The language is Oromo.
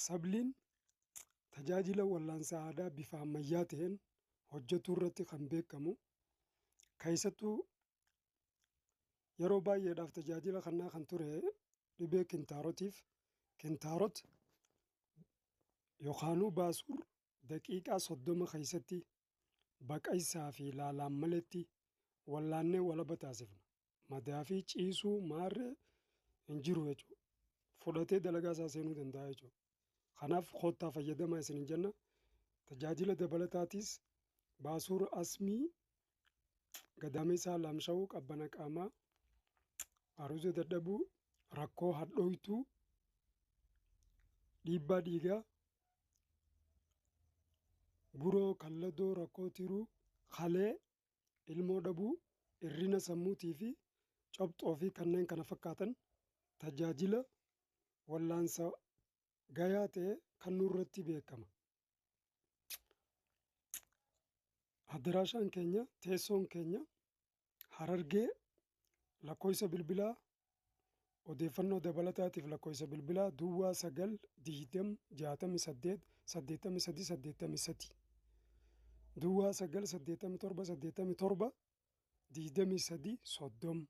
Sabliin tajaajila wallaansa aadaa bifa ammayyaa ta'een hojjetuu irratti kan beekamu, keessattuu yeroo baay'eedhaaf tajaajila kannaa kan ture dhibee kintaarotiif kintaarot yookaanuu baasuur daqiiqaa 30 keessatti baqaysaa fi laalaan maletti wallaannee walaba taasifna. Madaa fi ciisuu maarree hin jiru jechuudha. Fudhatee dalagaa isaa seenuu danda'a jechuudha. Kanaaf koottaa fayyadamaa isin jenna. Tajaajila dabalataatis baasuur asmii, gadameessaa laamsha'uu, qabbana qaamaa, aruuza dadhabuu, rakkoo hadhooytuu, dhiibbaa dhiigaa, buroo, kalladoo, rakkoo tiruu, kalee, ilmoo dhabuu, irrina sammuutii fi cobxoo fi kanneen kana fakkaatan tajaajila wallaansa gayaa ta'e kennuu irratti beekama. Addaraashaan keenya, teessoon keenya Harargee, lakkoofsa bilbilaa odeeffannoo dabalataatiif lakkoofsa bilbilaa duwwaa 9 20 68 83 83, duwwaa 9 87 87 23 30.